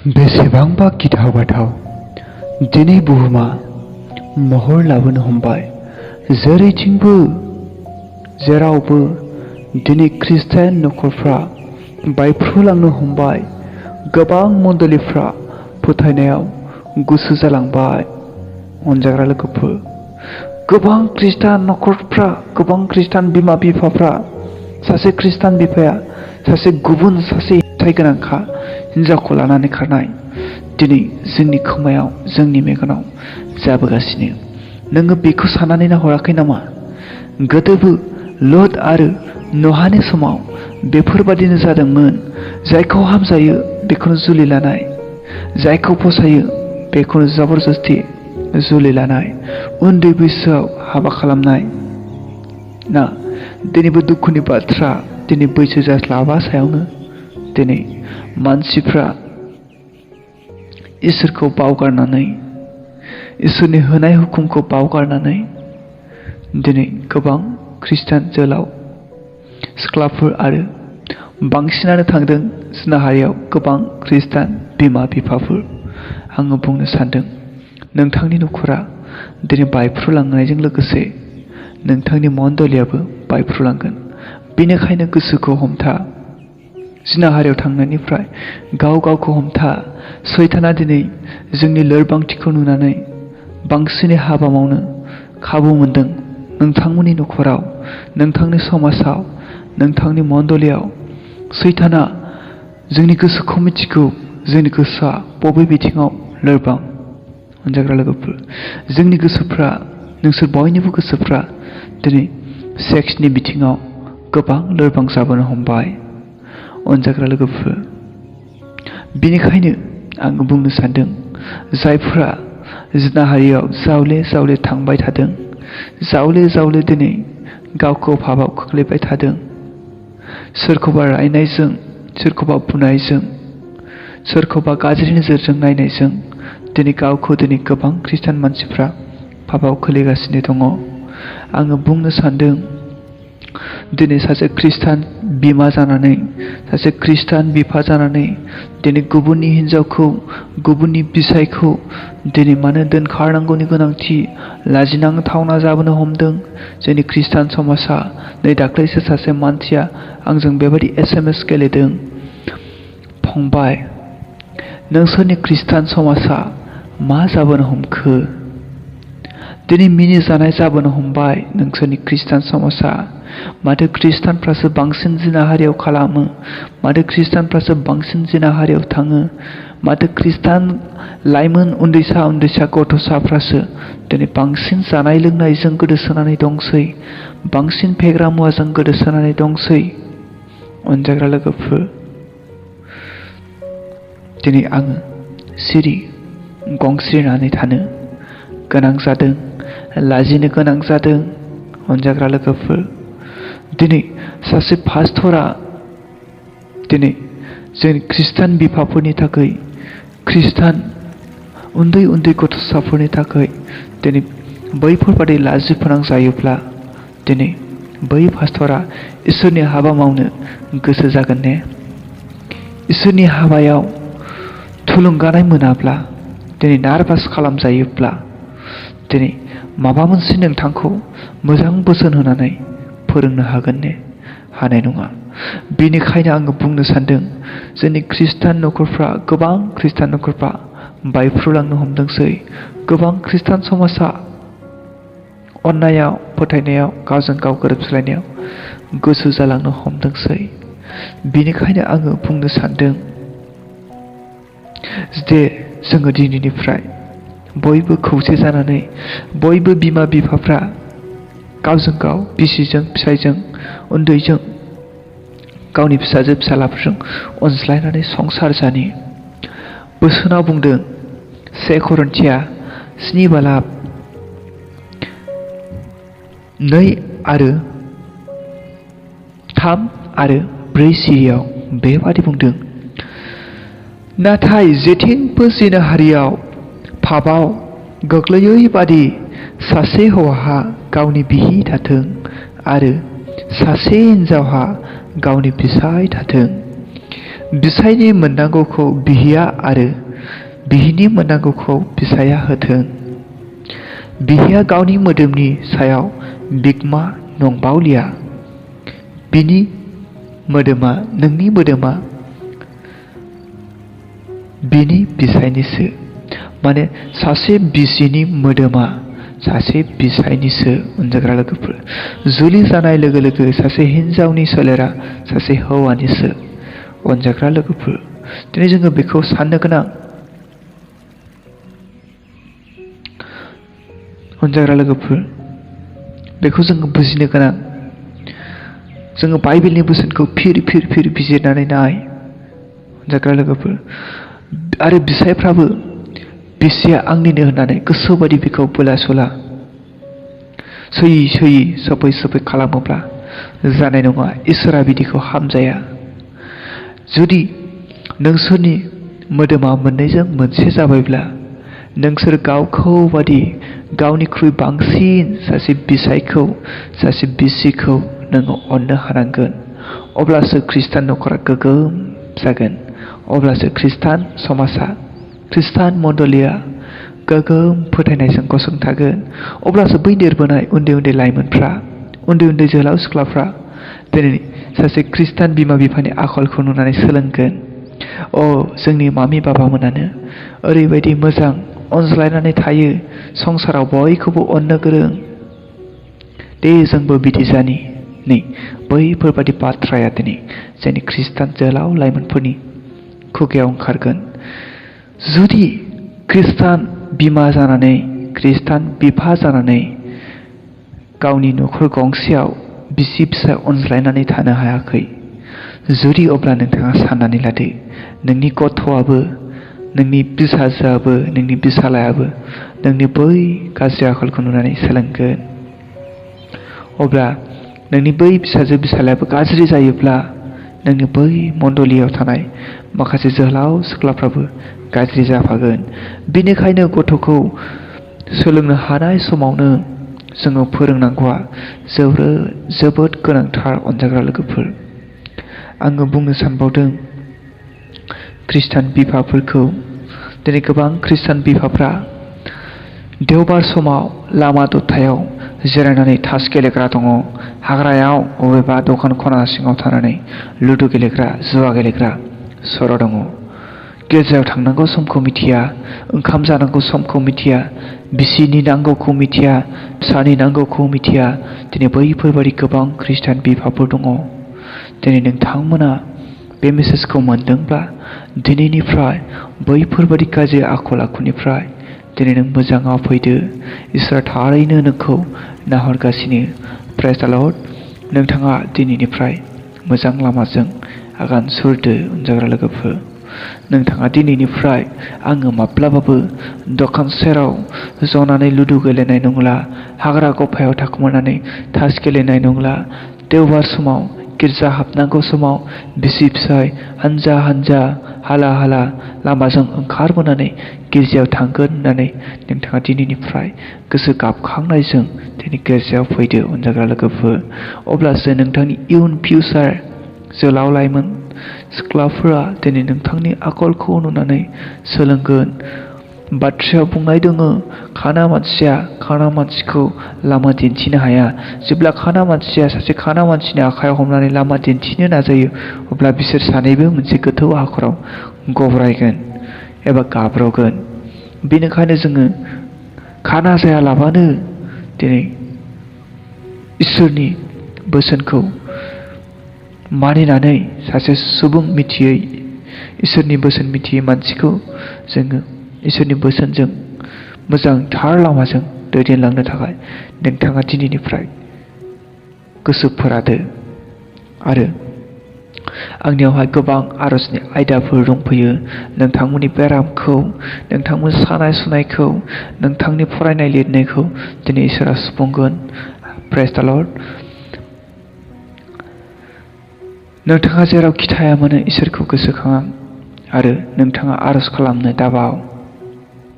बेसेबांबा गिथाव बाथाव दिनै बुहुमा महर लाबोनो हमबाय। जेरैथिंबो जेरावबो दिनै खृष्टान नखरफ्रा बायफ्रुलांनो हमबाय। गोबां मण्डलिफ्रा फोथायनायाव गोसो जालांबाय। अनजाग्रा लोगोफोर, गोबां खृष्टान नखरफ्रा, गोबां खृष्टान बिमा बिफाफ्रा, सासे खृष्टान बिफाया गुबुन सासे फिथाइ गोनांखा हिन्जावखौ लानानै खारनाय दिनै जोंनि खोमायाव, जोंनि मेगनाव जाबोगासिनो। नोङो बेखौ साननानै नाहराखै नामा? गोदोबो लत आरो नहानि समाव बेफोरबादिनो जादोंमोन। जायखौ हामजायो बेखौनो जुलि लानाय, जायखौ फसायो बेखौनो जबरदस्ति जुलि लानाय, उन्दै बैसोआव हाबा खालामनाय ना। दिनैबो दुखुनि बाथ्रा, दिनै बैसो जास्लाबा सायावनो दिनै मानसिफ्रा इसोरखौ बावगारनानै, इसोरनि होनाय हुकुमखौ बावगारनानै दिनै गोबां खृष्टान जोहोलाव सिख्लाफोर आरो बांसिनानो थांदों जिनाहारियाव गोबां खृष्टान बिमा बिफाफोर। आङो बुंनो सानदों, नोंथांनि नखरा दिनै बायफ्रुलांनायजों लोगोसे नोंथांनि मण्डलियाबो बायफ्रुलांगोन। बेनिखायनो गोसोखौ हमथा, जिनाहारियाव थांनायनिफ्राय गावखौ हमथा। सैताना दिनै जोंनि लोरबांथिखौ नुनानै बांसिनै हाबा मावनो खाबु मोनदों। नोंथांमोननि नखराव, नोंथांनि समाजाव, नोंथांनि मण्डलियाव सैताना जोंनि गोसोखौ मिथिगौ। जोंनि गोसोआ बबे बिथिङाव लोरबां। अनजाग्रा लोगोफोर, जोंनि गोसोफ्रा, नोंसोर बयनिबो गोसोफ्रा दिनै सेक्सनि बिथिङाव गोबां लोरबां जाबोनो हमबाय। अनजाग्रा लोगोफोर, बेनिखायनो आङो बुंनो सानदों, जायफ्रा जिनाहारियाव जावले जावले थांबाय थादों, जावले जावले दिनै गावखौ पापआव खोख्लैबाय थादों, सोरखौबा रायनायजों, सोरखौबा बुनायजों, सोरखौबा गाज्रि नोजोरजों नायनायजों दिनै गावखौ गोबां खृष्टान मानसिफ्रा पापआव खोलैगासिनो दङ। आङो बुंनो सानदों, दिनै सासे खृष्टान बिमा जानानै, सासे खृष्टान बिफा जानानै दिनै गुबुननि हिन्जावखौ, गुबुननि बिसायखौ दिनै मानो दोनखारनांगौनि गोनांथि लाजिनांथावना जाबोनो हमदों जोंनि खृष्टान समाजा। नै दाख्लैसो सासे मानसिया आंजों बेबायदि SMS गेलेदों, फंबाय, नोंसोरनि खृष्टान समाजा मा जाबोनो हमखो? दिनै मिनिजानाय जाबोनो हमबाय नोंसोरनि खृष्टान समाजा। माथो खृष्टानफ्रासो बांसिन जिनाहारियाव खालामो? माथो खृष्टानफ्रासो बांसिन जिनाहारियाव थाङो? माथो खृष्टान लाइमोन उन्दैसा गथ'साफ्रासो दिनै बांसिन जानाय लोंनायजों गोदोसोनानै दंसै, बांसिन फेग्रा मुवाजों गोदोसोनानै दंसै। अनजाग्रा लोगोफोर, दिनै आङो सिरि गंस्रिनानै थानो गोनां जादों, लाजिनो गोनां जादों। अनजाग्रा लोगोफोर, दिनै सासे पास्टरा दिनै जोंनि खृष्टान बिफाफोरनि थाखाय, खृष्टान उन्दै गथ'साफोरनि थाखाय दिनै बैफोरबादि लाजि फोनांजायोब्ला दिनै बै पास्टरा इसोरनि हाबा मावनो गोसो जागोन ने? इसोरनि हाबायाव थुलुंगानाय मोनाब्ला, दिनै नार्भास खालामजायोब्ला दिनै माबा मोनसे नोंथांखौ मोजां बोसोन होनानै फोरोंनो हागोन ने? हानाय नङा। बेनिखायनो आङो बुंनो सानदों, जोंनि खृष्टान नखरफ्रा, गोबां खृष्टान नखरफ्रा बायफ्रुलांनो हमदोंसै। गोबां खृष्टान समाजा अननायाव, फोथायनायाव, गावजों गाव गोरोबस्लायनायाव गोसो जालांनो हमदोंसै। बेनिखायनो आङो बुंनो सानदों जे जोङो दिनैनिफ्राय बयबो खौसे जानानै, बयबो बिमा बिफाफ्रा गावजों गाव, बिसिजों फिसायजों, उन्दैजों, गावनि फिसाजो फिसालाफोरजों अनज्लायनानै संसार जानि। बोसोनाव बुंदों 1 करिन्थिया 7:2 आरो 3 आरो 4 सिरियाव बेबादि बुंदों, नाथाय जेथिंबो जिनाहारियाव, पापआव गोग्लैयै बादि सासे हौवाहा गावनि बिसि थाथों आरो सासे हिन्जावहा गावनि फिसाय थाथों। बिसायनि मोननांगौखौ बिहिया आरो बिहिनि मोननांगौखौ बिसाया होथों। बिहिया गावनि मोदोमनि सायाव बिगोमा नंबावलिया। बिनि मोदोमा नोंनि मोदोमा बिनि बिसायनिसो। माने सासे बिसिनि मोदोमा सासे बिसायनिसो। अनजाग्रा लोगोफोर, जुलि जानाय लोगो लोगो सासे हिन्जावनि सोलेरा सासे हौवानिसो। अनजाग्रा लोगोफोर, दिनै जोङो बेखौ साननो गोनां। अनजाग्रा लोगोफोर, बेखौ जोङो बुजिनो गोनां। जोङो बाइबेलनि बोसोनखौ फिर बिजिरनानै नाय। अनजाग्रा लोगोफोर, आरो बिसायफ्राबो बिसिया आंनिनो होननानै गोसोबायदि बेखौ बोला सुला सोयै सोबै खालामोब्ला जानाय नङा। इसोरा बिदिखौ हामजाया। जुदि नोंसोरनि मोदोमा मोननैजों मोनसे जाबायब्ला नोंसोर गावखौ बादि गावनिख्रुइ बांसिन सासे बिसायखौ सासे बिसिखौ नोङो अननो हानांगोन। अब्लासो खृष्टान नखरा गोगोम जागोन। अब्लासो खृष्टान समाजा, खृष्टान मण्डलीया गोगोम फोथायनायजों गसंथागोन। अब्लासो बै देरबोनाय उन्दै लाइमोनफ्रा, उन्दै जोहोलाव सिख्लाफ्रा दिनै सासे खृष्टान बिमा बिफानि आखलखौ नुनानै सोलोंगोन। जोंनि मामि बाबामोनानो ओरैबायदि मोजां अनज्लायनानै थायो, संसाराव बयखौबो अननो गोरों, दे जोंबो बिदि जानि। नै बैफोरबादि बाथ्राया दिनै जोंनि खृष्टान जोहोलाव लाइमोनफोरनि खुगायाव ओंखारगोन। जुदि खृष्टान बिमा जानानै, खृष्टान बिफा जानानै गावनि नखर गंसेयाव बिसि फिसाय अनज्लायनानै थानो हायाखै, जुदि अब्ला नोंथाङा साननानै लादो, नोंनि गथ'आबो, नोंनि फिसाजोआबो, नोंनि फिसालायाबो नोंनि बै गाज्रि आखलखौ नुनानै सोलोंगोन। अब्ला नोंनि बै फिसाजो फिसालायाबो गाज्रि जायोब्ला नोंनि बै मण्डलीयाव थानाय माखासे जोहोलाव सिख्लाफ्राबो गाज्रि जाफागोन। बेनिखायनो गथ'खौ सोलोंनो हानाय समावनो जोङो फोरोंनांगौआ जोबोद गोनांथार। अनजाग्रा लोगोफोर, आङो बुंनो सानबावदों खृष्टान बिफाफोरखौ। दिनै गोबां खृष्टान बिफाफ्रा देवबार समाव लामा दथायाव जिरायनानै ताश गेलेग्रा दङ। हाग्रायाव बबेबा दखान खना सिङाव थानानै लुदु गेलेग्रा, जुवा गेलेग्रा सर' दङ। गिर्जायाव थांनांगौ समखौ मिथिया, ओंखाम जानांगौ समखौ मिथिया, बिसिनि नांगौखौ मिथिया, फिसानि नांगौखौ मिथिया। दिनै बैफोरबादि गोबां खृष्टान बिफाफोर दङ। दिनै नोंथांमोना बे मेसेजखौ मोनदोंब्ला दिनैनिफ्राय बैफोरबादि गाज्रि आखल आखुनिफ्राय दिनै नों मोजाङाव फैदो। इसोरा थारैनो नोंखौ नाहरगासिनो। प्रेज द लर्ड। नोंथाङा दिनैनिफ्राय मोजां लामाजों आगान सुरदो। अनजाग्रा लोगोफोर, नोंथाङा दिनैनिफ्राय आङो माब्लाबाबो दखान सेराव जनानै लुदु गेलेनाय नंला, हाग्रा गफायाव थाखुमानानै ताश गेलेनाय नंला। देवबार समाव गिर्जा हाबनांगौ समाव बिसि फिसाय हानजा हानजा हाला हाला लामाजों ओंखारबोनानै गिर्जायाव थांगोन होननानै नोंथाङा दिनैनिफ्राय गोसो गाबखांनायजों दिनै गिर्जायाव फैदो। अनजाग्रा लोगोफोर, अब्लासो नोंथांनि इयुन फिउचार जोहोलाव लाइमोन सिख्लाफोरा दिनै नोंथांनि आखलखौ नुनानै सोलोंगोन। बाथ्रायाव बुंनाय दङ, खाना मानसिया खाना मानसिखौ लामा दिन्थिनो हाया। जेब्ला खाना मानसिया सासे खाना मानसिनि आखाइयाव हमनानै लामा दिन्थिनो नाजायो, अब्ला बिसोर सानैबो मोनसे गोथौ हाखराव गब्रायगोन एबा गाब्रगोन। बेनिखायनो जोङो खाना जायालाबानो दिनै इसोरनि बोसोनखौ मानिनानै सासे सुबुं मिथियै, इसोरनि बोसोन मिथियै मानसिखौ जोङो इसोरनि बोसोनजों मोजां थार लामाजों दैदेनलांनो थाखाय नोंथाङा दिनैनिफ्राय गोसो फोरादो। आरो आंनियावहाय गोबां आरजनि आयदाफोर दंफैयो। नोंथांमोननि बेरामखौ, नोंथांमोन सानाय सुनायखौ, नोंथांनि फरायनाय लिरनायखौ दिनै इसोरा सुफुंगोन। प्रेज द लर्ड। नोंथाङा जेरावखि थाया मानो इसोरखौ गोसोखां आरो नोंथाङा आरज खालामनो दाबाव।